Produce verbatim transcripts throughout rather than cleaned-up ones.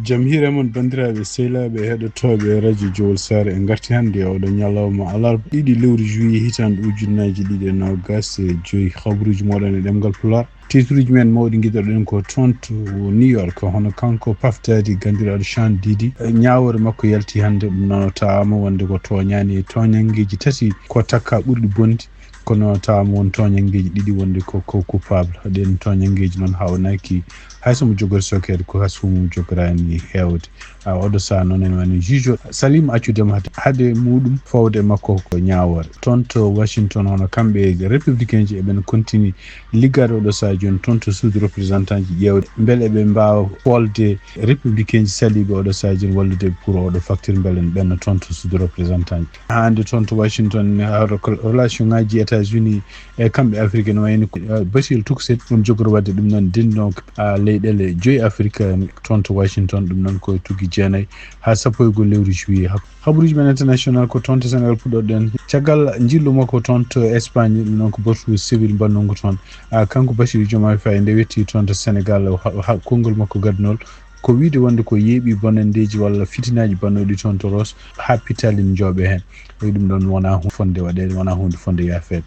Jam hiire mon, banndiraaɓe sehilaaɓe heɗotooɓe Radio Jowol Saare. En ngarti hannde e oɗo ñalawma alarba, ɗiɗi lewru juillet, hitaande ujunnaaji ɗiɗi e noogaas e joy. Habruuji mooɗon e ɗemngal Pulaar. Titruuji men mawɗi ngiɗoɗen ko toon to New York, hono kanko Puff Daddy, ganndiraaɗo Sean Diddy. Ñaawoore makko yalti hannde, ɗum noon o tawaama wonde ko tooñaani e tooñanngeeji tati ko takka ɓurɗi bonde. Kono tawaama won tooñanngeeji ɗiɗi wonde ko, ko coupable. Ɗeen tooñanngeeji noon hawnaaki hay so mo jogori sokeede, ko hay so mo jogoraani heewde. A, oɗo sahaa noon ene wani juge o Salim accude mo hade, hade muɗum fawde e makko ko ñaawoore. Toon to Washington, hono kamɓe républicain ji eɓen continue liggaade oɗo sahaa jooni toon to suudu représentant ji ƴeewde mbele eɓe mbaawa foolde républicain ji saliiɓe oɗo sahaa jooni wallude ɓe pour oɗo facture mbele ne ɓenna toon to suudu représentant ji. Hannde toon to Washington ne, hawra ko relation ngaji États-Unis e kamɓe Afrique no wayno ko, eh, Basil Tuxet, ɗum jogori waɗde ɗum noon denno, ah, leyɗeele joyi Afrique, eh, toon to Washington, ɗum noon ko tuggi jeenayi haa sappo e goo lewru juillet. Hab-, habaruuji men international ko toon to Sénégal puɗɗoɗen. Caggal njillu makko toon to Espagne, ɗum noon ko batu civil mbannungu toon. Ah, kanko Bassirou Diomaye Faye nde wetti toon to Sénégal, o ha-, o ha-, konngol makko gadunol ko wiyde wonde ko yeeɓi bonanndeeji walla fitinaaji bannooɗi toon to Roos, haa pitalin njooɓe heen. O wiyi ɗum ɗoon wonaa hu-, fotde waɗeede, wonaa huunde fotde yaafeede.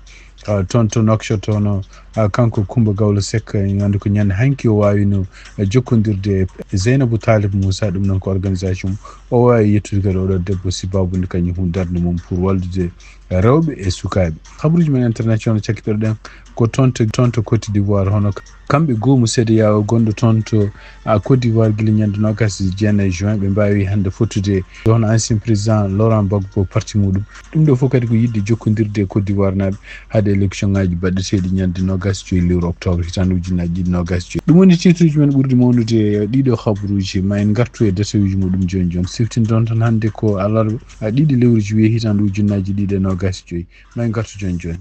Ah, toon to Nouakchott, hono, ah, kanko Coumba Gawlo Seck, en nganndi ko ñande hanki o waawino, eh, jokkondirde e Zeynabou Talib Moussa, ɗum noon ko organisation mum. O waawi yettude kadi oɗo debbo, sibabude kañum hun darnde mum pour wallude rewɓe e sukaaɓe. Habaruuji men international cakkitoɗen ko toon to, toon to Côte d'Ivoire, hono kamɓe goomu CEDEAO gonɗo toon to, ah, Côte d'Ivoire gila ñande noogaas e jeenayi juin, ɓe mbaawi hannde fottude hono ancien président Laurent Gbagbo parti muɗum. Ɗum ɗo fof kadi ko yiɗde jokkondirde e Côte d'Ivoire naaɓe hade élection ngaji baɗɗeteeɗi ñande noogaas e joyi lewru octobre hitaande ujunnaaji ɗiɗi noogaas e joyi. Ɗum woni titre uji men ɓurɗi mawnude e ɗiɗo habaruuji. Ma en ngartu e détail uji muɗum jooni jooni. Siftindon tan hannde ko alarba, ah, ɗiɗi lewru juillet hitaande ujunnaaji ɗiɗi e noogaas e joyi. Ma en ngartu jooni jooni.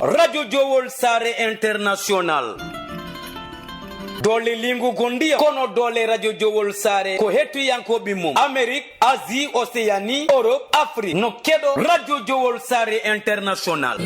Radio Jowol Saare International. Doole lingu gondiya, kono doole Radio Jowol Saare ko hettiyankooɓe mum. Amérique, Asie, Océanie, Europe, Afrique. No keɗo Radio Jowol Saare International.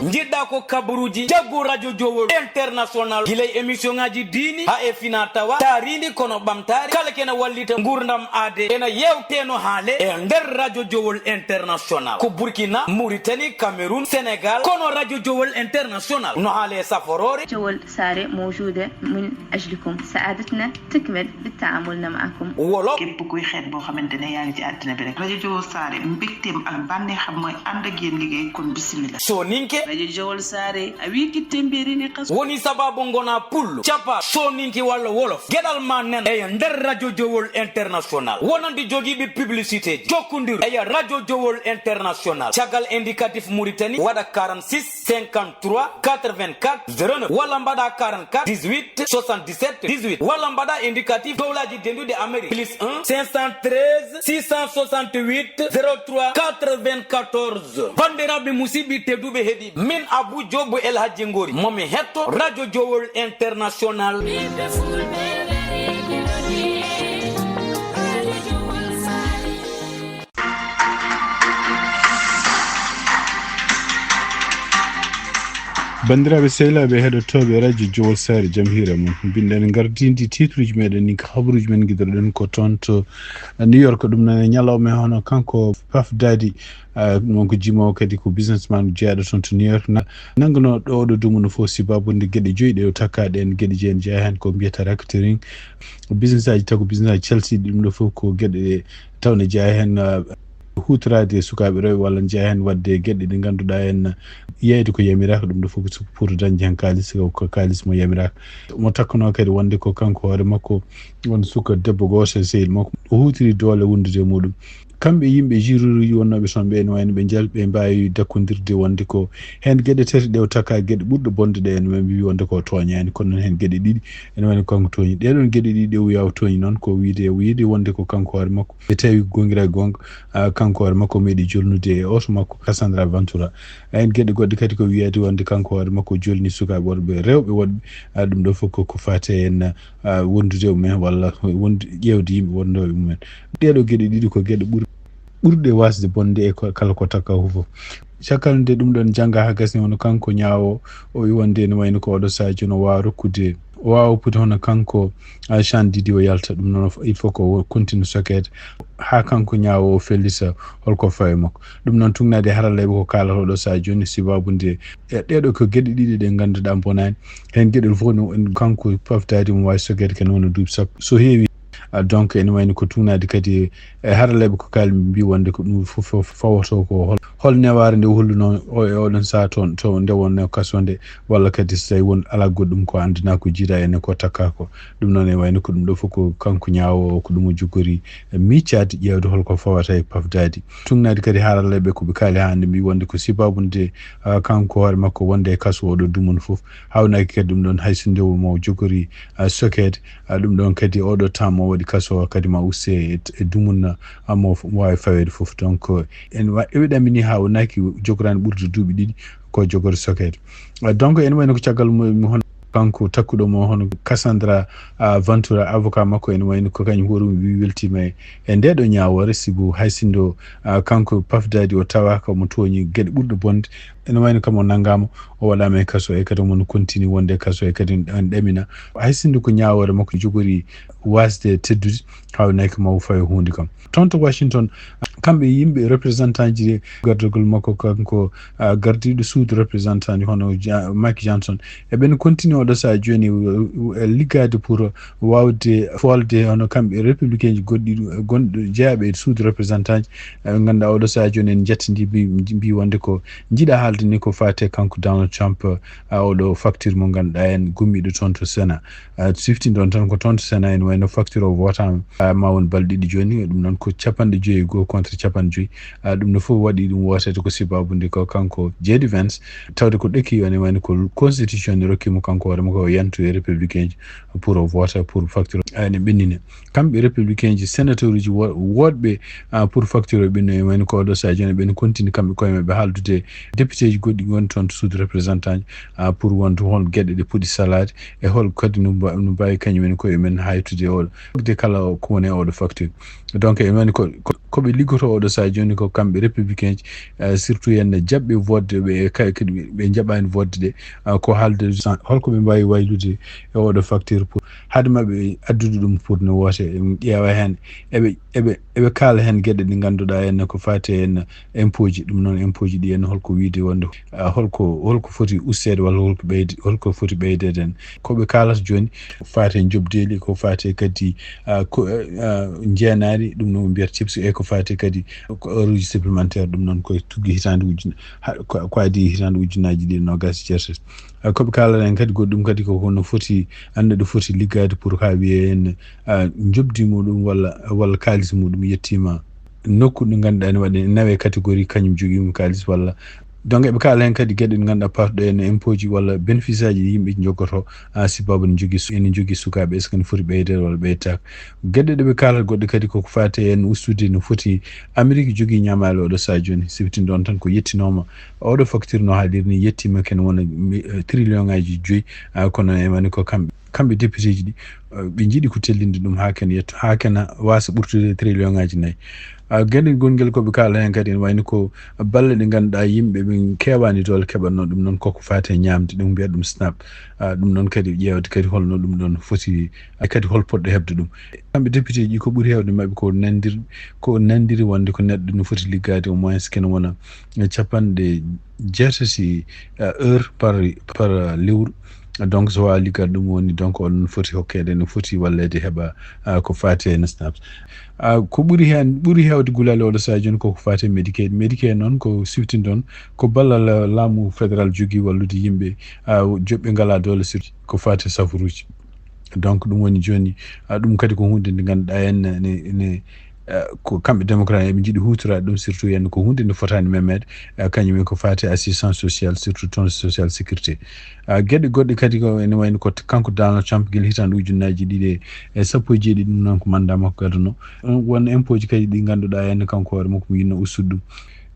Njiɗɗa ko kabaruuji, jaggu Radio Jowol International. Gila e émission ngaji diini, haa e fina tawa, taariindi kono ɓamtaare. Kala kena wallita nguurndam aade. Ena yewteno haale e nder Radio Jowol International. Ko Burkina, Mauritanie, Cameroun, Sénégal, kono Radio Jowol International no haale e saforoore. Jowol Saare موجودة من أجلكم. سعادتنا تكمل بالتعامل معكم. Wolof. Képp kuy xeet boo xamante ne yaa ngi ci àddina bi rek. Rajo Jowol Saare, mbégteem ak bànneexam mooy ànd ak yéen liggéey, kon bismillah. Soninke. Rajo Jowol Saare, a wi ki temberi ni xas. Woni sababu ngona pullo, capa, soninke walla wolof. Geɗal ma nen e nder Radio Jowol International. Wonande jogiiɓe publicité, jokkondir e Radio Jowol International. Caggal indicatif Mauritanie, waɗa quarante-six, cinquante-trois, quatre-vingt-quatre, zéro neuf, walla mbaɗa quarante-quatre, dix-huit, soixante-dix-sept, dix-huit, walla mbaɗa indicatif dowlaji dendude Amérique, plus un, cinq cent treize, six cent soixante-huit, zéro trois, quatre-vingt-quatorze. Bandiraɓe musidɓe tedduɓe heɗi, min Abou Diop El Hadji Ngori, momi hetto Radio Jowol International. Banndiraaɓe sehilaaɓe heɗotooɓe Radio Jowol Saare, jam hiire mon. Mbiɗen gardindi titruuji meɗen ni, ko habaruuji men ngiɗoɗen ko toon to New York. Ɗum noon e ñalawma e hono kanko Puff Daddy, ah, ɗum noon ko jimoowo kadi ko businessman jeyaɗo toon to New York. Na-, nannguno ɗo oɗo duumu no fof sibabude geɗe joyi ɗe o takkaɗe en, geɗe jeyi en jeyaa heen ko mbiyata racketeering. Business aji taw ko business aji calsiiɗi, ɗum ɗo fof ko geɗe ɗe taw ne jeyaa heen, ah, huutoraade e sukaaɓe rewɓe walla ne jeyaa heen waɗde geɗe ɗe ngannduɗaa en yeyde ko yamiraaka, ɗum ɗo fof ko pour dañde heen kaalis, ko kaalis mo yamiraaka. Mo takkanoo kadi wonde ko kanko hoore makko won suka debbo gooto e sehil makko. O huutiri doole wondude e muɗum. Kamɓe yimɓe jury wonnooɓe toon ɓe ene wayno ɓe njal-, ɓe mbaawi dakkondirde wonde ko heen geɗe tati ɗe o takka geɗe ɓurɗe bonde ɗe ene mbiyi wonde ko tooñaani, kono noon heen geɗe ɗiɗi ene wayno kanko tooñi. Ɗee ɗoon geɗe ɗiɗi ɗe o wiya o tooñi noon ko wiyde, o wiyde wonde ko kanko hoore makko. E tawi goongira e goonga, ah, kanko hoore makko meeɗi jolnude e oto makko Cassandra Ventura. Heen geɗe goɗɗe kadi ko wiyeede wonde kanko hoore makko jolni sukaaɓe worɓe rewɓe woɗɓe. Ah, ɗum ɗo fof ko, ko faati heen, ah, wondude e mumen walla wondu-, ƴeewde yimɓe wonnooɓe e mumen. Ɗee ɗoo geɗe ɗiɗi ko geɗe ɓuri ɓurɗe wasde bonde e kala ko takka fof. Caggal nde ɗum ɗon jannga haa gasni, hono kanko ñaawo o wi wonde ene wayno ko oɗo sadio no waawa rokkude, o waawa woppude hono kanko chan didi o yalta. Ɗum noon il faut ko continue sokeede haa kanko ñaawo o fellita holko fawi makko. Ɗum noon tugnaade haralleeɓe ko kaalata oɗo sadio ni sibabu nde e ɗeɗo ko geɗe ɗiɗi ɗe ngannduɗaa mbonaani. Heen geɗel fof no kanko pafdaade mo waawi sokeede kene wona duuɓi sappo so heewi. Donc ene wayno ko tugnaade kadi e haralleeɓe ko kaali mbi wonde ko ɗum fof fawoto ko hol hol newaare nde holluno o e oɗon saha toon to nde wonno kaso nde, walla kadi so tawi won ala goɗɗum ko anndana ko jiiɗa ene ko takka ko. Ɗum noon e wayno ko ɗum ɗo fof ko kanko ñaawo o ko ɗum o jogori miccaade ƴeewde holko fawata e pafdaadi. Tugnaade kadi haralleeɓe ko ɓe kaali haa hannde mbi wonde ko sibabu nde kanko hoore makko wonde e kaso oɗo dumun fof. Hawnaaki kadi ɗum ɗon hay so nde mo jogori sokeede. Ɗum ɗon kadi oɗo temps mo waɗi kaso kadi ma usse e dumunna mo waawi faweede fof. Donc en ewi ɗamini haa o naaki jogoraani ɓurde duuɓi ɗiɗi ko jogori sokeede. Donc ene wayno ko caggal mum hono kanko takkuɗo mo hono Cassandra Ventura avocat makko ene wayno ko kañum hoore mum wi weltima e e nde ɗo ñaawoore sibu hay sindo kanko pafdaadi o tawaaka mo tooñi geɗe ɓurɗe bonde. Ene wayno kam o nanngaama o waɗaama e kaso e kadi omo continue wonde e kaso e kadi en ɗamina hay sindo ko ñaawoore makko jogori wasde teddude. Hawnaki mawo fawi huunde kam toon to Washington. Kamɓe yimɓe représentant ji gardagol makko kanko gardiiɗo suudu représentant ji hono Mike Johnson eɓen continue oɗo saha jooni liggaade pour waawde foolde hono kamɓe républicain ji goɗɗi gonɗo jeyaaɓe e suudu représentant ji. Ɓe ngannduɗaa oɗo saha jooni en njettidi mbi wonde ko njiɗa haalde ni ko faate kanko Donald Trump. Oɗo facture mo ngannduɗaa en gummiɗo toon to Sénat. Siftindo on tan ko toon to Sénat ene wayno facture o votaama ma won balɗe ɗiɗi jooni ɗum noon ko capanɗe joyi e goo contre capanɗe joyi. Ɗum no fof waɗi ɗum wooteede ko sibabu nde ko kanko J D Vance tawde ko ɗekki ene wayno ko constitution ne rokki mo kanko hoore makko o yantu e républicain ji pour o vota pour facture ene ɓennine. Kamɓe républicain ji sénateur uji woɗɓe pour facture o ɓennu e wayno ko oɗo sadio ne ɓen continue kamɓe koye maɓɓe haaldude député ji goɗɗi gonɗi toon to suudu représentant ji pour wonde hol geɗe ɗe poti salaade e hol kadi no mbawi kañum en koye men haytude oɗo de kala ko woni e oɗo facture. Donc en woni ko koɓe liggoto oɗo saha joni ko kamɓe républicain ji surtout henne jaɓɓe vodde ɓe kadi ɓe jaɓani vodde ɗe ko haalde holko ɓe mbawi waylude e oɗo facture pour haade maɓɓe addude ɗum pour no woote ƴeewa hen eɓe eɓe eɓe kaala heen geɗe ɗe ngannduɗaa heen ko faati heen impôt ji ɗum noon impôt ji ɗi heen holko wiyde wonde holko holko foti usteede walla holko ɓeyde holko foti ɓeydeede heen. Ko ɓe kaalata jooni faati e njoɓdeeli ko faati kadi ko jeenaari ɗum noon mbiyata chips e ko faati kadi ko heure uji supplémentaire ɗum noon koye tuggi hitaande ujun ko adi hitaande ujunnaaji ɗiɗi noogaas e jeetati. Ko ɓe kaalata heen kadi goɗɗum kadi ko hono foti anndude foti liggaade pour haa wiyee heen njoɓdi muɗum walla walla kaalis muɗum yettima nokku ɗo ngannduɗaa ne waɗi nawe catégorie kañum jogiima kaalis walla donc eɓe kaala heen kadi geɗe ɗe ngannduɗaa parɗo en impôt ji walla bénéfice aji ɗi yimɓe joggoto sibabu ne jogii ene jogii sukaaɓe est ce que ne foti ɓeydeede walla ɓeytaaka. Geɗe ɗe ɓe kaalata goɗɗe kadi koko faati heen ustude no foti Amérique jogii ñaamaale oɗo saha jooni siftindo on tan ko yettinooma oɗo facture no haaliri ni yettima ken wona trillion ngaji joyi. Kono e wani ko kamɓe kamɓe député ji ɗi ɓe jiiɗi ko tellinde ɗum haa ken yetto haa ken wasa ɓurtude trillion ngaji nayyi. Geɗe gongel koɓe kaala hen kadi ene wayni ko balle ɗe ngannduɗaa yimɓe ɓe keewani doole keɓatno ɗum noon koko faate ñaamde ɗum mbiyat ɗum snap. Ɗum noon kadi ƴeewde kadi holno ɗum ɗon foti kadi hol poɗɗo heɓde ɗum. Kamɓe député ji ko ɓuri heewde maɓɓe ko nandir ko nandiri wonde ko neɗɗo no foti liggaade au moins kene wona capanɗe jeetati heure par par lewru. Donc so waawa liggaade ɗum woni donc on foti hokkeede no foti walleede heɓa ko faati e nesnaɓe. Ko ɓuri heen ɓuri heewde gulaali oɗo saha jooni koko faati e Medicaid Medicaid noon ko siftindon ko ballal laamu fédéral jogii wallude yimɓe joɓɓe ngalaa doole surtout ko faati e safaruuji. Donc ɗum woni jooni ɗum kadi ko huunde nde ngannduɗaa en ne ne ko kamɓe démocrate eɓe njiɗi huutoraade ɗum surtout heen ko huunde nde fotaani memeede kañum en ko faati e assistance sociale surtout toon social sécurité. Geɗe goɗɗe kadi ko ene wayno ko kanko Donald Trump gila hitaande ujunnaaji ɗiɗi e sappo e jeeɗiɗi ɗum noon ko mandat makko gadano won impôt ji kadi ɗi ngannduɗaa heen kanko hoore makko mo yinno ustude ɗum.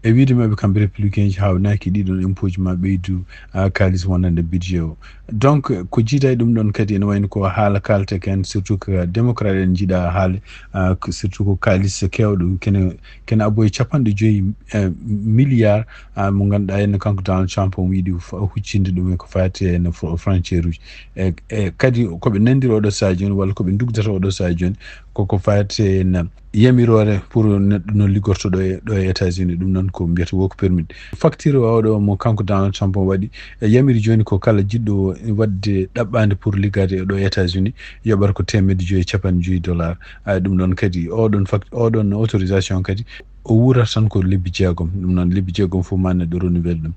E wiide maɓɓe kamɓe républicain ji, haawnaki ɗiɗon impôt ji ma ɓeydu, ah, kaalis wonande budget o. Donc, ko jiida e ɗum ɗon kadi ene wayno ko haala kaalteke en, surtout ko démocrate en jiiɗa haale, ah, ko surtout ko kaalis keewɗo, kene, kene abbo e capanɗe joyi, eh, milliard, ah, mo ngannduɗaa en kanko Donald Trump o yiɗi fa-, huccinde ɗum e ko faati e no fro-, frontière uji. E, e kadi ko ɓe nanndiri oɗo sahaa jooni, walla ko ɓe ndugdata oɗo sahaa jooni, koko faati e na yamiroore pour neɗɗo no liggorto ɗo e, ɗo e États-Unis, ɗum noon ko mbiyata work permit. Facture o oɗo mo kanko Donald Trump o waɗi, e yamiri jooni ko kala jiɗɗo waɗde ɗaɓɓaande pour liggaade e ɗo e États-Unis, yoɓata ko teemedde joyi e capanɗe joyi dollar. A, ɗum ɗon kadi, oɗon fact-, oɗon autorisation kadi, o wuurata tan ko lebbi jeegom. Ɗum noon lebbi jeegom fof ma neɗɗo renouvelle ɗum.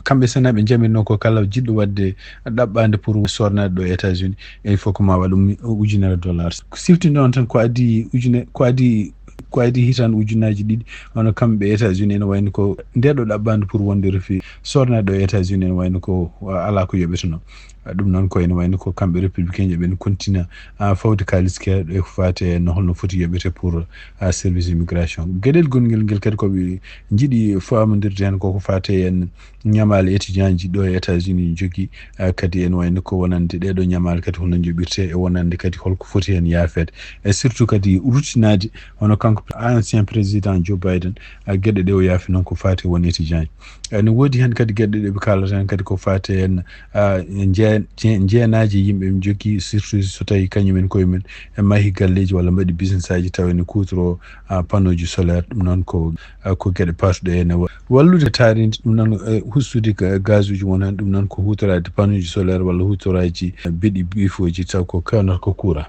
Kamɓe Sénat ɓe jamirno ko kala jiɗɗo waɗde ɗaɓɓaande pour sornaade ɗo e États-Unis, il faut ko ma waɗ ɗum ujunere dollar. Ko sifti noon tan ko adii ujune-, ko adii, ko adii hitaande ujunnaaji ɗiɗi, hono kamɓe États-Unis ene wayno ko nde ɗo ɗaɓɓaande pour wonde refi sornaade ɗo e États-Unis ene wayno ko alaa ko yoɓeteno. Ɗum noon ko ene wayno ko kamɓe républicain ji ɓen kontina, ah, fawde kaalis keewɗo e ko faati e no holno foti yoɓete pour, ah, service immigration. Geɗel gonngel ngel kadi ko ɓe njiɗi faamondirde heen koko faati e ñamaale étudiant ji ɗo e États-Unis jogii, ah, kadi ene wayno ko wonande ɗee ɗoo ñamaale kadi holno njoɓirte e wonande kadi holko foti heen yaafeede. E surtout kadi ruttinaade hono kanko ancien président Joe Biden, ah, geɗe ɗe o yaafi noon ko faati e won étudiant ji. Eh, no woodi heen kadi geɗe ɗe ɓe kaalata heen kadi ko faati heen, ah, jee-, jee-, jeenaaji yimɓe ɓe njogii, surtout so tawii kañum en koye mum en mahi galleeji walla mbaɗi business aji tawa ene kuutoroo, ah, panneau ji solaire. Ɗum noon ko, ah, ko geɗe paatuɗe heen e wa-, wallude taarinde, ɗum noon, eh, hustude ga-, gaz uji won heen, ɗum noon ko huutoraade panneau ji solaire walla huutoraaji, eh, beɗi bifooji taw ko kewnata ko courant.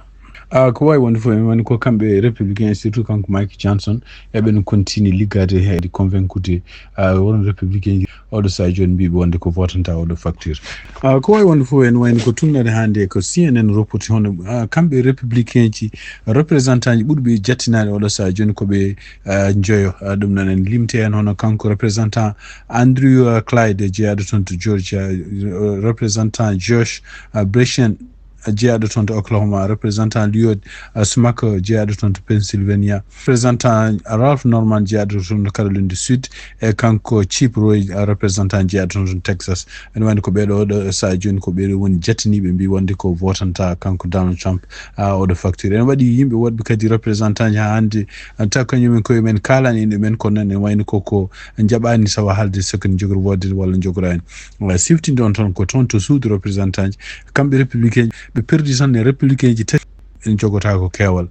Ah, ko waawi wonde fof, ene woni ko kamɓe républicain, surtout kanko Mike Johnson, eɓen continue liggaade e convaincude, ah, won républicain ji oɗo sahaa jooni mbiiɓe wonde ko votanta oɗo facture. Ah, ko waawi wonde fof, ene wayno ko tunnade hannde ko C N N reporti hono, ah, kamɓe républicain ji, représentant ji ɓurɓe jattinaade oɗo sahaa jooni ko ɓe, ah, njoyo. Ah, ɗum noon en limti heen hono kanko représentant Andrew, ah, Clyde jeyaaɗo toon to Georgia, ah, représentant Josh, ah, Bresshen, jeyaaɗo toon to Oklahoma, représentant Lloyd, uh, Smucker, jeyaaɗo toon to Pennsylvania, représentant Ralph Norman, jeyaaɗo toon to Caroline du Sud, e kanko Chip Roy, uh, représentant jeyaaɗo toon to Texas. Ene wayno ko ɓeeɗo oɗo sahaa jooni ko ɓeeɗo woni jattiniiɓe mbi wonde ko votanta kanko Donald Trump, uh, oɗo facture. Ene waɗi yimɓe woɗɓe kadi représentant ji haa hannde, uh, taw kañumen koye men kaalani inɗe men, kono noon ene wayno ko, ko njaɓaani sawa haalde so ko jogori woodde walla jogoraani. Wala siftinde on tan ko toon to suudu représentant ji, kamɓe républicain ji, ɓe perdi tan e républicain ji tati, en jogotaako keewal.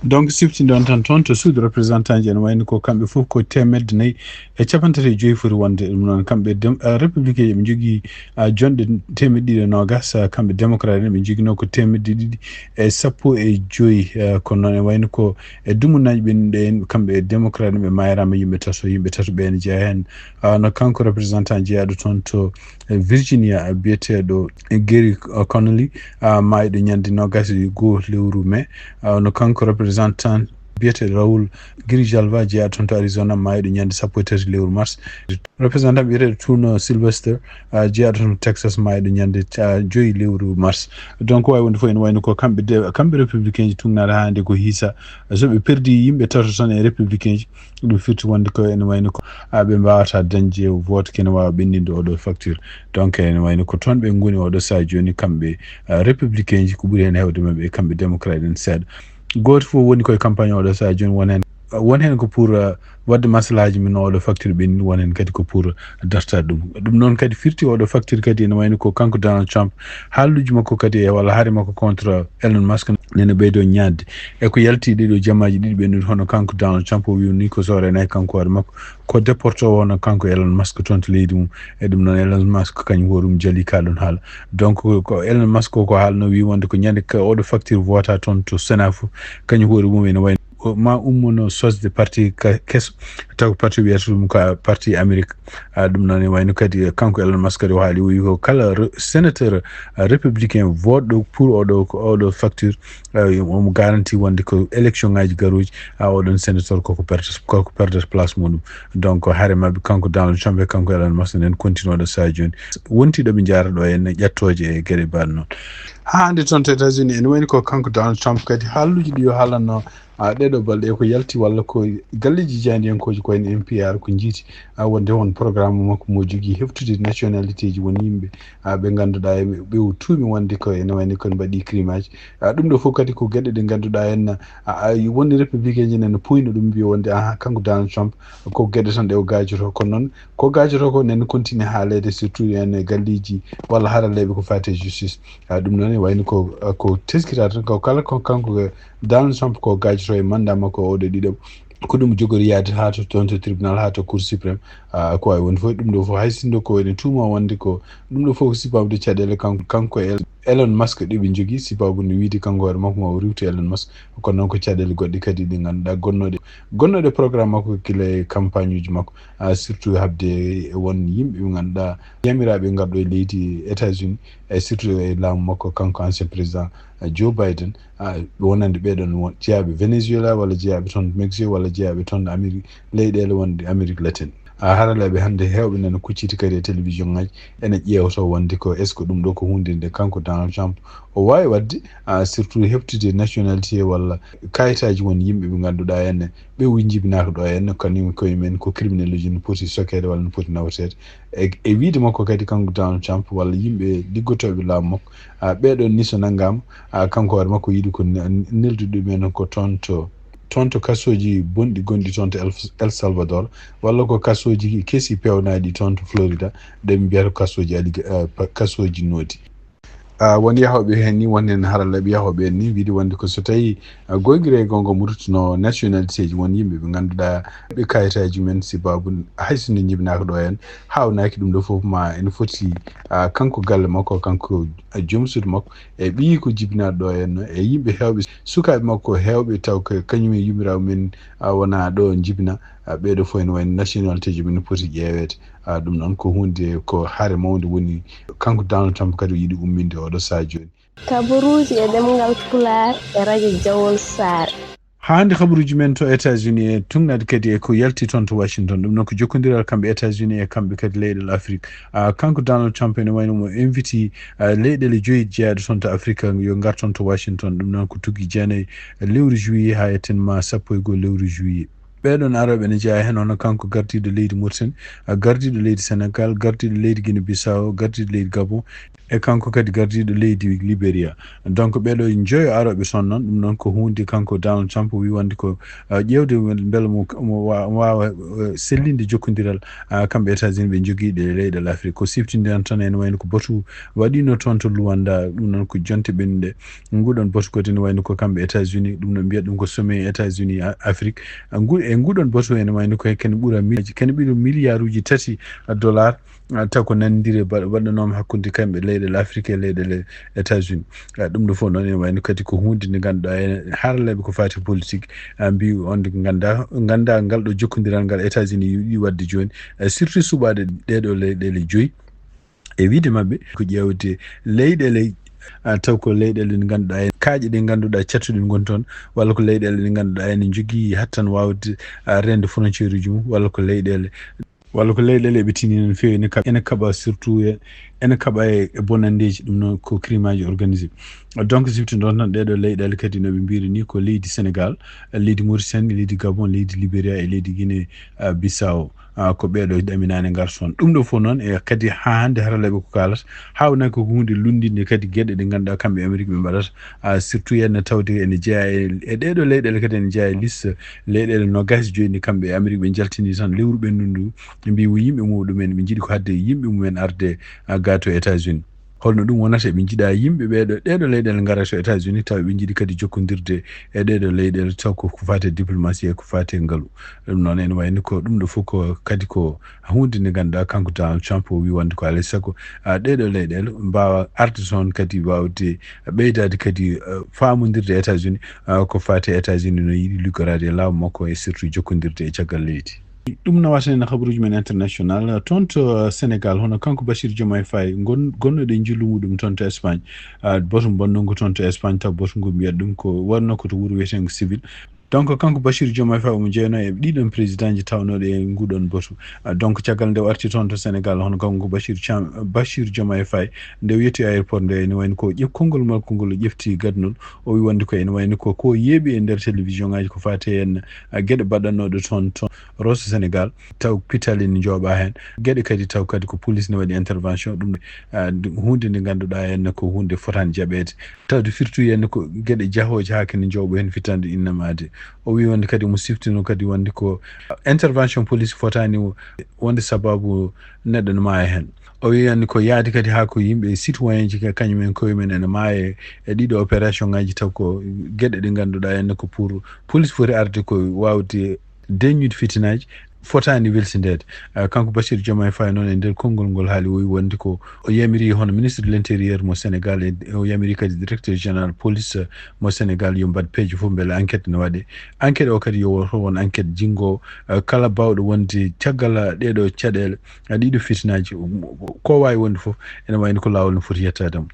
Donc, siftinde on tan toon to suudu représentant ji, ene wayno ko kamɓe fof ko teemedde nayi e capanɗe tati e joyi foti wonde. Ɗum noon, kamɓe dem-, ah, républicain ji, ɓe njogii, ah, jonɗe teemedde ɗiɗi e noogas, ah, kamɓe démocrate en, ɓe njoginoo ko teemedde ɗiɗi e sappo e joyi. Ah, kono noon, e wayno ko e dumunnaaji ɓen ɗen, kamɓe démocrate en, ɓe maayraama yimɓe tato, yimɓe tato ɓeen jeyaa heen. Ah, no kanko représentant jeyaaɗo toon to e Virginia, biyeteeɗo Gerry Connolly, ah, maayɗo ñande noogas e goo lewru mai. Ah, no kanko représentant biyeteeɗo Raul Grijalva, jeyaaɗo toon to Arizona, maayɗo ñande sappo e tati lewru mars. Représentant biyeteeɗo Tuno Sylvester, ah, jeyaaɗo toon to Texas, maayɗo ñande, ah, joyi lewru mars. Donc, waawi wonde fof ene wayno ko kamɓe de-, kamɓe républicain ji tuugnaade haa hannde ko hiisa. So ɓe perdi yimɓe tato tan e républicain ji, ɗum firti wonde ko ene wayno ko, ah, ɓe mbaawata dañde vote kene waawa ɓenninde oɗo facture. Donc, ene wayno ko toon ɓe ngoni oɗo sahaa jooni, kamɓe, ah, républicain ji, ko ɓuri heen heewde maɓɓe, kamɓe démocrate en seeɗa. Gooto fof woni koye campagne oɗo sahaa jooni, won heen, won heen ko pour, ah, waɗde maslahaaji mum no oɗo facture ɓenni, won heen kadi ko pour dartaade ɗum. Ɗum noon kadi firti oɗo facture kadi ene wayno ko kanko Donald Trump, haalluuji makko kadi e walla haare makko contre Elon Musk nene ɓeydo ñaande. E ko yalti ɗiɗo jamaaji ɗiɗi ɓennuɗi, hono kanko Donald Trump o wiwni ko so renay kanko hoore makko, ko déporté o hono kanko Elon Musk toon to leydi mum. E ɗum noon Elon Musk kañum hoore mum jali ka ɗon haala. Donc, ko Elon Musk ko, ko haalno wi wonde ko ñande ka oɗo facture vota toon to Sénat fof, kañum hoore mum ene wayno o ma ummono sosde parti ka-, keso, taw ko parti wiyata ɗum ko parti Amérique. Ah, ɗum noon e wayno kadi, eh, kanko Elon Musk kadi o haali, o wi ko kala re-, sénateur, ah, républicain vote ɗo pour oɗo, ko oɗo facture, ah, omo garanti wonde ko élection ngaji garoji, ah, oɗon sénateur koko perde, koko perde place muɗum. Donc, haare maɓɓe kanko Donald Trump e kanko Elon Musk nen continue oɗo sahaa jooni. Wonti ɗo ɓe jaara ɗo e ƴettoje e geɗe mbaɗe noon. Haa hannde toon to États-Unis, ene wayno ko kanko Donald Trump kadi haalluuji ɗi o haalanno A ɗeɗo balɗe ko yalti walla ko galleji jahandiyankooji ko en M P R ko jiiti a wonde on programme makko mo jogii heftude nationalité ji won yimɓe a ɓe ngannduɗaa e ɓe o tuumi wonde ko ene wayni kon mbaɗi crime aji a ɗum ɗo fof kadi ko geɗe ɗe ngannduɗaa en a woni républicain ji nana puyno ɗum mbiya wonde aha kanko Donald Trump ko geɗe tan ɗe o gaajoto kono noon ko gaajoto ko nene continue haaleede surtout en e galleji walla haralleeɓe ko faati e justice a ɗum noon e wayno ko ko teskita tan ko kala ko kanko Donald Trump ko gaajoto e mandat makko oɗo ɗiɗo ko ɗum jogori yaade haa to toon to tribunal haa to cour suprême ko wawi wonde fof ɗum ɗo fof hay sinno ko ene tuuma wonde ko ɗum ɗo fof ko sibabude caɗele kanko kanko e Elon Musk ɗe ɓe jogii sibabu nde wiide kanko hoore makko ma o riwti Elon Musk kono noon ko caɗele goɗɗe kadi ɗe ngannduɗaa gonnoɗe gonnoɗe programme makko gila e campagne uji makko surtout habde e won yimɓe ɓe ngannduɗaa yamiraɓe ngarɗo e leydi États-Unis e surtout e laamu makko kanko ancien président Joe Biden wonande ɓeɗon jeyaɓe Venezuela walla jeyaɓe toon Mexique walla jeyaɓe toon Amérique leyɗele wonde Amérique latine haralleɓe hannde hewɓe nana kucciti kadi e télévision ngaji ene ƴeewto wonde ko est ce que ɗum ɗo ko hunde nde kanko Donald Trump o wawi wadde surtout heftude nationalité walla kayitaji won yimɓe ɓe ngannduɗaa ene ɓe o jibinaka ɗo ene kañum koye men ko criminel uji no poti sokeede walla no poti nawteede e wiide makko kadi kanko Donald Trump walla yimɓe liggotooɓe laamu makko ɓeɗon ni so nanngama kanko hoore makko yiɗi ko neldude ɗumen ko toon to toon to kasooji bonɗi gonɗi toon to El Salvador walla ko kasooji kesi pewnaaɗi toon to Florida ɗe ɓe mbiyata kasooji ali kasooji noodi won yahooɓe heen ni won heen haralleeɓe yahooɓe en ni wiide wonde ko so tawii goyngiree gonga mo ruttuno nationalité ji won yimɓe ɓe ngannduɗaa ɓe kayitaaji men sibabu hay so nde jibinaaka ɗo heen haawnaaki ɗum ɗo fof ma ene foti kanko galle makko kanko joom suudu makko e ɓiyi ko jibinaaɗo ɗo heen e yimɓe heewɓe sukaaɓe makko heewɓe taw ko kañum e yumiraawo men wona ɗo jibina ɓeeɗo fof ene wayno nationalité ji men poti ƴeeweede ɗum noon ko hunde ko hare mawnde woni kanko Donald Trump kadi o yiɗi umminde oɗo saha jooni. Kabaruuji e ɗemngal Pulaar e rajo Jawol Saare. Haa hannde kabaruuji men to États-Unis e tuugnaade kadi e ko yalti toon to Washington. Ɗum noon ko jokkondiral kamɓe États-Unis e kamɓe kadi leyɗeele Afrik. Kanko Donald Trump ene wayno mo inviti leyɗeele joyi jeyaaɗe toon to Afrik yo ngar toon to Washington. Ɗum noon ko tuggi jeenayi lewru juillet haa e tan ma sappo e goo lewru juillet. Ɓeeɗoon arooɓe ene jeyaa heen hono kanko gardiiɗo leydi Mauritanie, gardiiɗo leydi Sénégal, gardiiɗo leydi Guinée Bissau, gardiiɗo leydi Gabon, e kanko kadi gardiiɗo leydi Liberia. Donc ɓeeɗo joyo arooɓe toon noon, ɗum noon ko huunde kanko Donald Trump o wii wonde ko ƴeewde mbela mo waawa sellinde jokkondiral kamɓe États-Unis ɓe njogii ɗe leyɗeele Afrik. Ko siftindiran tan ene wayno ko batu waɗiino toon to Luanda, ɗum noon ko jonte ɓennuɗe. Nguɗon batu kadi ne wayno ko kamɓe États-Unis, ɗum no mbiyata ɗum ko sommet États-Unis Afrique. Ngu e nguɗon batu ene wayno ko kene ɓura kene ɓuri milliarduji tati dollar taw ko nanndire waɗanooma hakkunde kamɓe leyɗeele Afrique e leyɗeele États-Unis. Ɗum ɗo fof noon ene wayno kadi ko huunde nde ngannduɗaa ene haralleeɓe ko faati politique mbi on nde ngannda ngannda ngal ɗo jokkondiral ngal États-Unis yiɗi waɗde jooni surtout suɓaade ɗeeɗo leyɗeele joyi. E wiide maɓɓe ko ƴeewde leyɗeele taw ko leyɗeele ɗe ngannduɗaa en kaaƴe ɗe ngannduɗaa cattuɗe ngon toon walla ko leyɗeele ɗe ngannduɗaa ene njogii hattan waawde rende frontière uji mum walla ko leyɗeele walla ko leyɗeele eɓe tini no feewi ene kaɓa surtout ene kaɓa e bonanndeeji ɗum noon ko crime aji organisé donc sifti ɗon tan ɗeɗo leyɗeele kadi noɓe mbiri ni ko leydi Sénégal leydi Mauritanie leydi Gabon leydi Libéria e leydi Guinée Bissau ko ɓeeɗo ɗaminaani ngar toon ɗum ɗo fof noon e kadi haa hannde haralleeɓe ko kaalata haawnaki ko huunde lunndinde kadi geɗe ɗe ngannduɗaa kamɓe Amérique ɓe mbaɗata surtout ene tawde ene jeyaa e ɗeɗo leyɗeele kadi ene jeyaa e liste leyɗeele nogas joyi ɗe kamɓe Amérique ɓe njaltini tan lewru ɓennundu ɓe mbi wo yimɓe muɗumen ɓe njiɗi ko hadde yimɓe mumen arde ga to États-Unis holno ɗum wonata eɓe njiɗa yimɓe ɓeeɗo ɗeɗo leyɗeele ngara to États-Unis tawa ɓe njiɗi kadi jokkondirde e ɗeɗo leyɗeele taw ko ko faate diplomatie e ko faate ngalu ɗum noon ene wayni ko ɗum ɗo fof ko kadi ko huunde nde ngannduɗaa kanko Donald Trump o wi wonde ko alay sago ɗeɗo leyɗeele mbaawa arde toon kadi waawde ɓeydaade kadi faamondirde États-Unis ko faate États-Unis no yiɗi liggoraade e laamu makko e surtout jokkondirde e caggal leydi ɗum nawata en habaruuji men international toon to Sénégal hono kanko Bassirou Diomaye Faye gonnoɗo e njillu muɗum toon to Espagne boto bonnungu toon to Espagne taw boto ngu mbiyat ɗum ko wonno ko to wuro wiyeteengo Séville Donc, kanko Bachir Diomaye Faye omo jeynoo e ɗiɗon président ji tawnooɗi e nguɗon batu. Ah, donc, caggal nde o arti toon to Sénégal, hono kanko Bachir Thiam, Bachir Diomaye Faye, nde o yetti aéroport nde, ene wayni ko ƴef-, konngol makko ngol o ƴefti gadnol, o wi wonde ko ene wayni ko, ko yeeɓi e nder télévision ngaji ko faati heen, ah, geɗe baɗannooɗe toon, toon Rosso Sénégal, taw pital ene njooɓaa heen. Geɗe kadi taw kadi ko police ne waɗi intervention, ɗum, ah, huunde nde ngannduɗaa heen ko huunde fotaani jaɓeede. Tawde firti heen ko geɗe jahooje haa kene njooɓo heen fitande innamaade. O wi wonde kadi omo siftino kadi wonde ko intervention police fotaani wonde sababu neɗɗo no maaya heen. O wi heen ko yaadi kadi haa ko yimɓe citoyen ji ka-, kañum en koye mum ene maaya e ɗiɗo opération ngaji taw ko geɗe ɗe ngannduɗaa heen ko pour police foti arde ko waawde deññude fitinaaji fotaani welsindeede. Ah, kanko Bachir Diomaye Faye noon e nder konngol ngol haali o wi wonde ko o yamiri hono ministre de l'intérieur mo Sénégal, e o yamiri kadi directeur général police mo Sénégal yo mbaɗ peeje fof mbele enquête ne waɗe. Enquête o kadi yo won, won enquête jinngoowo, ah, kala baawɗo wonde caggal, ah, ɗeeɗo caɗeele, ah, ɗiɗo fitinaaji, um, ko waawi wonde fof ene wayno ko laawol no foti yettaade mo.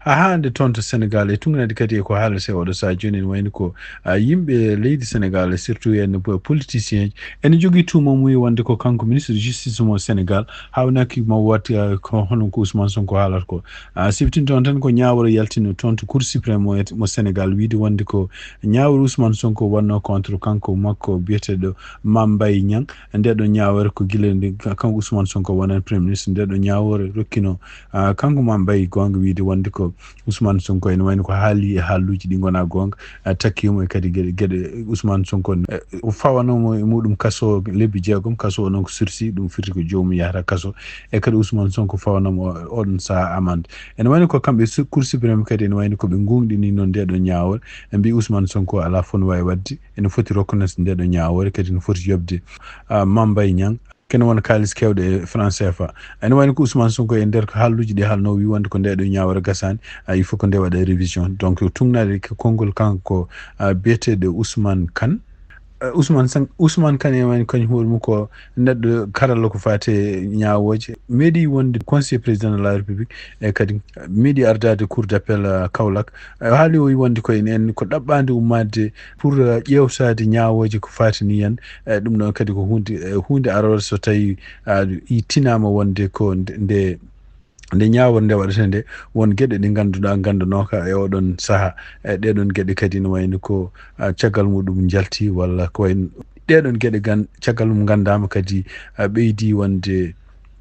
Haa hannde toon to Sénégal e tuŋŋaade kadi e ko haalete oɗo sahaa jooni ene wayno ko, ah, yimɓe leydi Sénégal, surtout en po-, politicien ji, ene jogii tuuma mum wonde ko kanko ministre de justice mo Sénégal, haawnaki mo waɗ, ah, ko hono ko Ousmane Sonko haalata ko. Ah, siftinta on tan ko ñaawre yaltino toon to Cour suprême mo, mo Sénégal, wiide wonde ko ñaawre Ousmane Sonko wonno contre kanko makko biyeteeɗo Mame Mbaye Niang. Nde ɗo ñaawre ko gila nde ka-, kanko Ousmane Sonko wonani premier ministre, nde ɗo ñaawre rokkino, ah, kanko Mame Mbaye goonga wiide wonde ko Ousmane Sonko ene wayno ko haali e haaluuji ɗi ngonaa goonga, ah, takki mo e kadi geɗe, geɗe Ousmane Sonko, eh, o fawanoo mo e muɗum kaso lebbi jeegom, kaso o noon ko sursis, ɗum firti ko joomum yahata kaso. E kadi Ousmane Sonko fawanoo mo o-, oɗon sahaa amande. Ene wayno ko kamɓe su-, Cour suprême kadi ene wayno ko ɓe nguuŋɗini noon nde ɗo ñaawre. Ɓe mbi Ousmane Sonko alaa fof no waawi waɗde, ene foti reconnaître nde ɗo ñaawre, kadi no foti yoɓde, ah, Mame Mbaye Niang. Kene wona kaalis keewɗo e franc C F A. Ene wayno ko Ousmane Sonko e nder ko haaluuji ɗi haalnoo wi wonde ko nde ɗo ñaawre gasaani, ah, il faut ko nde waɗa révision. Donc, tuŋŋaade ko konngol kanko, ah, biyeteeɗo Ousmane Kane. Ah, Ousmane San-, Ousmane Kane e wayno kañum hoore mum ko neɗɗo karalla ko faati e ñaawooje. Meeɗi wonde conseiller président de la République e kadi meeɗi ardaade cour d'appel, ah, Kaolack. Ah, haali o wi wonde ko en, en ko ɗaɓɓaande ummaade pour, ah, ƴeewtaade ñaawooje ko faati ni en. Eh, ɗum ɗoon kadi ko huunde, eh, huunde aroore so tawii, ah, i tinaama wonde ko nde, nde, nde ñaawre nde waɗata nde, won geɗe ɗe ngannduɗaa nganndanooka e oɗon sahaa. Eh, ɗee ɗoon geɗe kadi no wayno ko, ah, caggal muɗum njalti walla ko wayi, ɗee ɗoon geɗe gan-, caggal mum nganndaama kadi, ah, ɓeydi wonde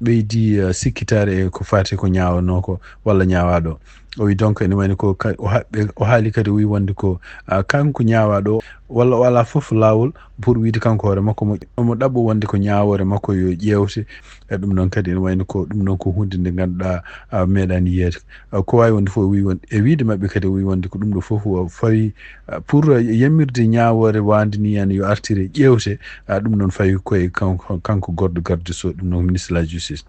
ɓeydi, eh, sikkitaare e ko faati ko ñaawanoo ko walla ñaawaaɗo. O wi donc ene wayno ko ka-, o haɓɓe, o haali kadi o wi wonde ko, ah, kanko ñaawaaɗo walla o alaa fof laawol pour wiide kanko hoore makko mo, omo ɗaɓɓa wonde ko ñaawoore makko yo ƴeewte. E ɗum ɗoon kadi ene wayno ko ɗum ɗoon ko huunde nde ngannduɗaa, ah, meeɗaani yiyeede. Ah, ko waawi wonde fof o wi won-, e wiide maɓɓe kadi o wi wonde ko ɗum ɗo fof o fawi, ah, pour, ah, yamirde ñaawoore waande ni en yo artire ƴeewte. Ah, ɗum noon fawi koye kanko, kanko gorɗo garde so ɗum noon ministre de la justice.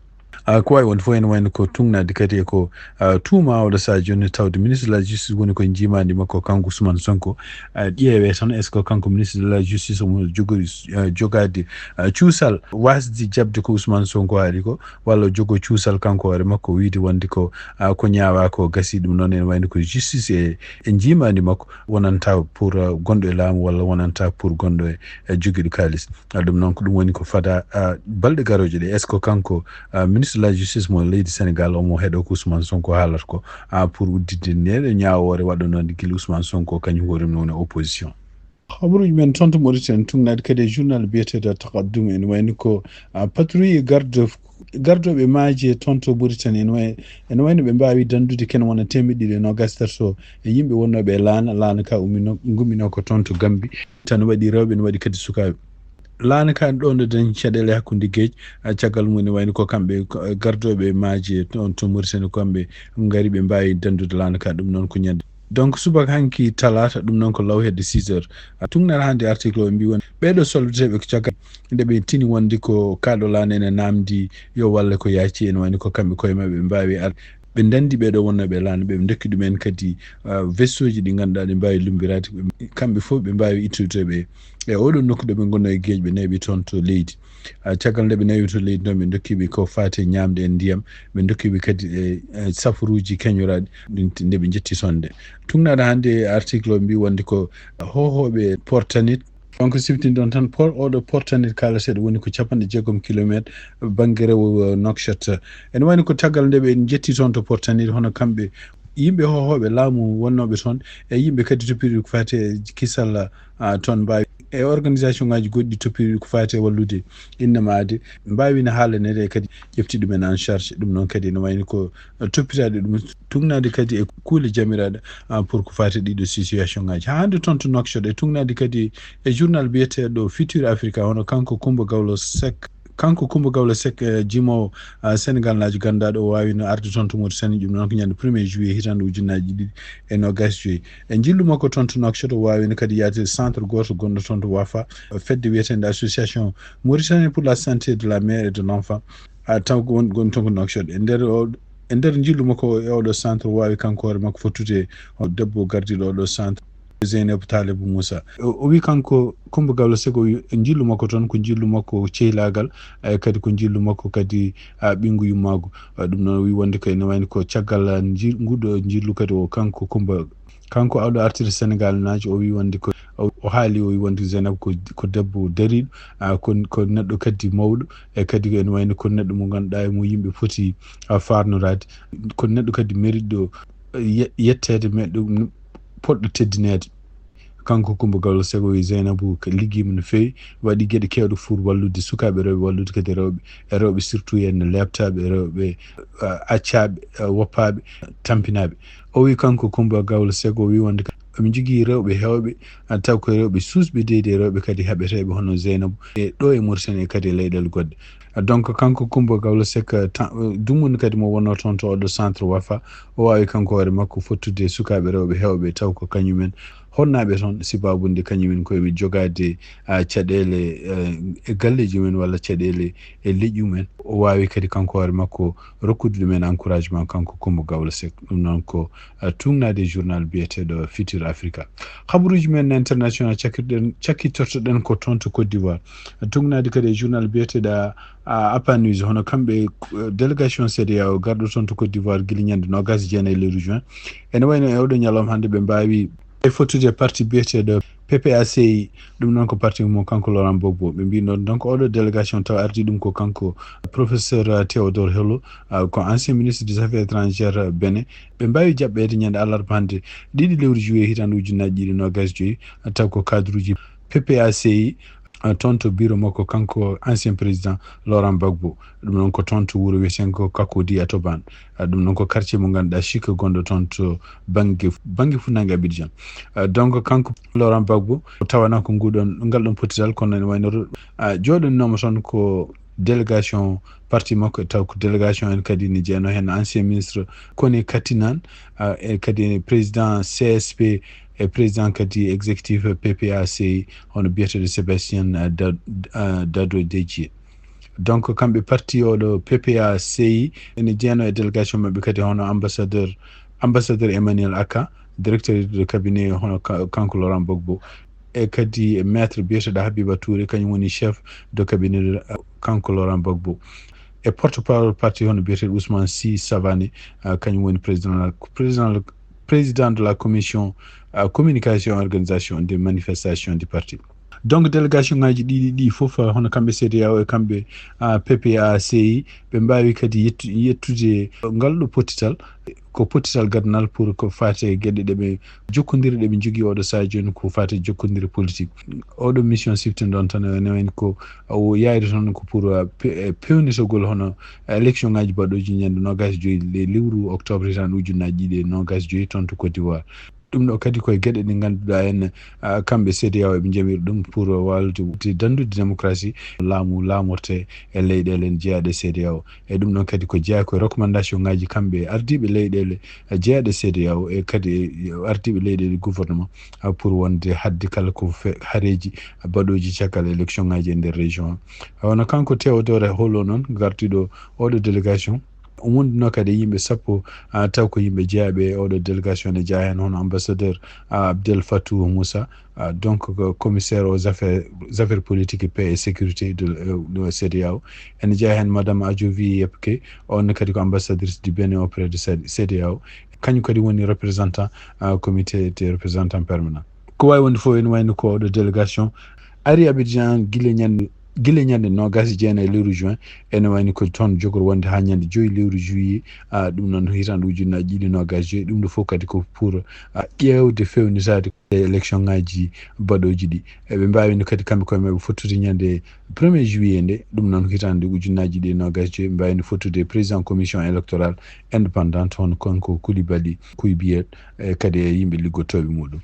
Ah, ko waawi wonde fof ene wayno ko tuŋŋaade kadi e ko, ah, tuumaa oɗo sahaa jooni tawde ministre de la justice woni koye njiimaandi makko kanko Ousmane Sonko. Ah, ƴeewee tan est-ce que kanko ministre de la justice omo jogori, ah, jogaade, ah, cuusal waasde jaɓde ko Ousmane Sonko haali ko, walla o jogoo cuusal kanko hoore makko wiide wonde ko, ah, ko ñaawaa ko gasii. Ɗum noon ene wayno ko justice e, e njiimaandi makko wonanta pour, ah, gonɗo e laamu walla wonanta pour gonɗo e, e jogiiɗo kaalis. Ah, ɗum noon ko ɗum woni ko fada, ah, balɗe garooje ɗe. Est-ce que kanko, ah, ministre de la justice mo leydi Sénégal omo heɗoo ko Ousmane Sonko haalata ko, ah, pour udditde nde ɗo ñaawoore waɗanoo nde gila Ousmane Sonko kañum hoore mum woni opposition? Habaruuji men toon to Mauritanie, tuŋŋaade kadi e journal biyeteeɗo Taqaddum, ene wayno ko, ah, patrouille garde, gardooɓe maaje toon to Mauritanie, ene way-, ene wayno ɓe mbaawi danndude kene wona teemedde ɗiɗi e noogaas e tato e yimɓe wonnooɓe e laana, laana ka ummino-, ngumminoo ko toon to Gambie. Tan waɗi rewɓe, ne waɗi kadi sukaaɓe. Laana ka ɗo no dañi caɗeele hakkunde geej, ah, caggal mum ene wayno ko kamɓe, ko, eh, gardooɓe maaje toon to Mauritanie, ko kamɓe ngari ɓe mbaawi danndude laana ka. Ɗum noon ko ñande. Donc, subaka hanki talaata, ɗum noon ko law hedde six heures. Ah, tuŋŋaade hannde article o mbi won ɓeeɗo soldateeɓe ko caggal nde ɓe tini wonde ko kaɗo laana ene naamndi yo walle ko yaaci, ene wayno ko kamɓe koye maɓɓe ɓe mbaawi ar-, Ɓe ndanndi ɓee ɗoo wonnooɓe laana ɓe, ɓe ndokki ɗumen kadi, ah, vaisseau ji ɗi ngannduɗaa ɗi mbaawi lummbiraade. Kamɓe fof ɓe mbaawi ittude ɓe e oɗo nokku ɗo ɓe ngonno e geeƴ, ɓe neeɓi toon to leydi. Ah, caggal nde ɓe neeɓi to leydi noon, ɓe ndokki ɓe ko faati e ñaamde e ndiyam, ɓe ndokki ɓe kadi e, e safaruuji keñoraaɗi, ɗin t-, nde ɓe njetti sonde. Tugnaade hannde e article o mbi wonde ko hoohooɓe Port Tanit. Donc, siftinɗon tan, port, oɗo Port Tanit kaalateeɗo woni ko capanɗe jeegom kilometre bannge rewo, eh, Nouakchott. Ene wayno ko caggal nde ɓe njetti toon to Port Tanit, hono kamɓe yimɓe hoohooɓe laamu wonnooɓe toon, e yimɓe kadi toppitiiɓe ko faati e kisal, ah, toon mbaawi, e organisation ngaaji goɗɗi toppitiiɓe ko faati e wallude innama aade, mbaawino haalanede e kadi ƴefti ɗumen en charge. Ɗum noon kadi ene wayno ko, eh, toppitaade ɗum, tugnaade kadi e kuule jamiraaɗe, ah, pour ko faati e ɗiɗo situation ngaaji. Haa hannde toon to Nouakchott, e tugnaade kadi e journal biyeteeɗo Futur Africa, hono kanko Kumba Gawlo Seck. Kanko Kumba Gawlo Seck, eh, jimoowo, ah, Senegal naajo ganndaaɗo, o waawino arde toon to Mauritanie, ɗum noon ko ñande premier juillet hitaande ujunnaaji ɗiɗi e noogaas joyi. E njillu makko toon to Nouakchott, o waawino kadi yaade centre gooto gonɗo toon to Wafa, fedde wiyeteende Association Mauritanie pour la santé de la mère et de l'enfant, ah, taw ko won, won toon ko Nouakchott. E nder o, e nder njillu makko o, e oɗo centre, o waawi kanko hoore makko fottude e debbo gardiiɗo oɗo centre, Zeynab Talibou Moussa. O, o wi kanko Kumba Gawlo Seck, o wi njillu makko toon ko njillu makko cehlaagal, e kadi ko njillu makko kadi, ah, ɓiyngu yummaagu. Ah, ɗum noon o wi wonde ko ene wayno ko caggal, ah, nji-, nguɗo njillu kadi o kanko Kumba, kanko oɗo artiri Senegal naajo, o wi wonde ko, o, o haali, o wi wonde Zeynab ko, ko debbo dariiɗo, ah, ko, ko neɗɗo kadi mawɗo, e kadi ene wayno ko neɗɗo mo ngannduɗaa e mo yimɓe poti, ah, faarnoraade, ko neɗɗo kadi meriɗɗo, eh, ye-, yetteede, meɗɗo, poɗɗo teddineede. Kanko Kumba Gawlo Seck o wi Zeynabu ko liggiima no feewi, waɗi geɗe keewɗe pour wallude sukaaɓe rewɓe, wallude kadi rewɓe, e rewɓe surtout en leeptaaɓe, rewɓe, ah, accaaɓe, ah, woppaaɓe, tampinaaɓe. O wi kanko Kumba Gawlo Seck, o wi wonde ko emi jogii rewɓe heewɓe, ah, taw ko rewɓe suusɓe deydi e rewɓe kadi haɓeteeɓe hono Zeynabu. E ɗo e Mauritanie e kadi e leyɗeele goɗɗe. Ah, donc kanko Kumba Gawlo Seck, ah, ta-, ah, ɗum woni kadi mo wonnoo toon to oɗo centre Wafa. O waawi kanko hoore makko fottude e sukaaɓe rewɓe heewɓe taw ko kañumen honnaaɓe toon, sibaabu nde kañumen ko eɓe jogaade, ah, caɗeele, eh, e galleeji mumen walla caɗeele e leƴƴi mumen. O waawi kadi kanko hoore makko rokkude ɗumen encouragement, kanko Kumba Gawlo Seck. Ɗum noon ko, ah, tugnaade e journal biyeteeɗo Futur Africa. Habaruuji men international cakkirɗen, cakkittortoɗen ko toon to Côte d'Ivoire. Tugnaade kadi e journal biyeteeɗo, ah, Apa News, hono kamɓe, eh, délégation C E D E A O garɗo toon to Côte d'Ivoire gila ñande noogaas e jeenayi lewru juin. Ene wayno e oɗo ñalawma hannde ɓe mbaawi e fottude e parti biyeteeɗo P P A C I, ɗum noon ko parti mo kanko Laurent Gbagbo. Ɓe mbii noon, donc, oɗo délégation taw ardi ɗum ko kanko professeur, euh, Théodore Hello, euh, ko ancien ministre des affaires étrangères, euh, Bénin. Ɓe mbaawi jaɓɓeede ñande alarba hannde, ɗiɗi lewru juillet hitaande ujunnaaji ɗiɗi noogaas joyi, taw ko cadre uji P P A C I, euh, toon to bureau makko kanko ancien président Laurent Gbagbo. Ɗum noon ko toon to wuro wiyeteengo Cocody à Toubane. Ah, ɗum noon ko quartier mo ngannduɗaa chic gonɗo toon to bannge, bannge fuɗnaange Abidjan. Ah, donc kanko Laurent Gbagbo o tawanaa ko nguɗon, ngal ɗon pottital, kono ene wayno, ah, jooɗoninooma toon ko délégation parti makko, taw ko délégation en kadi ne jeyanoo heen ancien ministre Koné Katinan, ah, e kadi président C S P e président kadi exécutif P P A C I, hono biyeteeɗo Sébastien, ah, Da-, ah, Dado Déthié. Donc, kamɓe parti oɗo P P A C I ene jeyanoo e délégation maɓɓe kadi hono ambassadeur, ambassadeur Emmanuel Aka, directeur de cabinet hono ka-, kanko Laurent Gbagbo. E kadi maître biyeteeɗo Habiba Touré, kañum woni chef de cabinet de, kanko Laurent Gbagbo. E porte-parole parti hono biyeteeɗo Ousmane Sy Savané, ah, kañum woni président, président, président de la commission, ah, communication et organisation des manifestations du parti. Donc, délégation ngaji ɗiɗi ɗi fof, ah, hono kamɓe C E D E A O e kamɓe, ah, P P A C I, ɓe mbaawi kadi yettu-, yettude ngal ɗo pottital, ko pottital gadanal pour ko faati e geɗe ɗe ɓe jokkondire ɗe ɓe njogii oɗo sahaa jooni, ko faati e jokkondire politique. Oɗo mission siftinɗon tan, ene wayno ko o yahri toon ko pour, ah, pe-, eh, peewnitagol hono élection ngaji baɗooji ñande noogaas joyi le-, lewru octobre hitaande ujunnaaji ɗiɗi e noogaas joyi toon to Côte d'Ivoire. Ɗum ɗo kadi koye geɗe ɗe ngannduɗaa en, ah, kamɓe C E D E A O eɓe njamiri ɗum pour waalde wutde danndude démocratie, laamu laamorte e leyɗeele en jeyaaɗe C E D E A O. E ɗum ɗon kadi ko jeyaa koye recommandation ngaji kamɓe ardiiɓe leyɗeele jeyaaɗe C E D E A O e kadi e ardiiɓe leyɗeele gouvernement, ah, pour wonde haɗde kala ko fe-, hareeji baɗooji caggal élection ngaji e nder région o. Hono kanko Théodore Holo noon, gardiiɗo oɗo délégation, O wonduno kadi e yimɓe sappo, ah, taw ko yimɓe jeeyaɓe e oɗo délégation, ne jeyaa heen hono ambassadeur, ah, Abdel Fatou Moussa, ah, donc ko commissaire aux affaires, affaires politiques, paix et sécurité de, euh, de C D A O. Ene jeyaa heen madame Adjovi Yepke, on ne kadi ko ambassadrice du Bénin auprès de C-, C D A O. Kañum kadi woni représentant, ah, comité des représentants permanents. Ko waawi wonde fof, ene wayno ko oɗo délégation ari Abidjan gila ñande, gila ñande noogaas e jeenayi lewru juin, ene wayno ko toon jogori wonde haa ñande joyi lewru juillet, ah, ɗum noon hitaande ujunnaaji ɗiɗi noogaas joyi. Ɗum ɗo fof kadi ko pour, ah, ƴeewde feewnitaade e élection ŋaaji baɗooji ɗi. Eɓe mbaawi no kadi kamɓe koye maɓɓe fottude ñande premier juillet nde, ɗum noon hitaande ujunnaaji ɗiɗi noogaas joyi, ɓe mbaawi no fottude président commission électorale indépendante, hono kanko Coulibaly Kouibouët, e kadi e yimɓe liggotooɓe muɗum.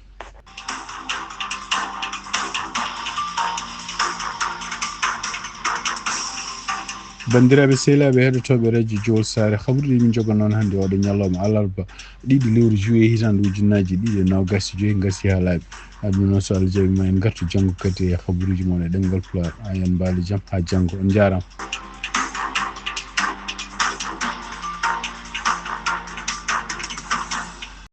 Banndiraaɓe sehilaaɓe heɗotooɓe Radio Jowol Saare, habaruuji ɗi min njogo noon hannde oɗo ñalawma alarba, ɗiɗi lewru juillet hitaande ujunnaaji ɗiɗi e noogaas e joyi, ngasi haa laaɓi. Haa ɗum noon, so Allah jaɓi ma, en ngartu janngo kadi e habaruuji mon e ɗemngal Pulaar. Haa yon mbaale jam, haa janngo. On njaaraama.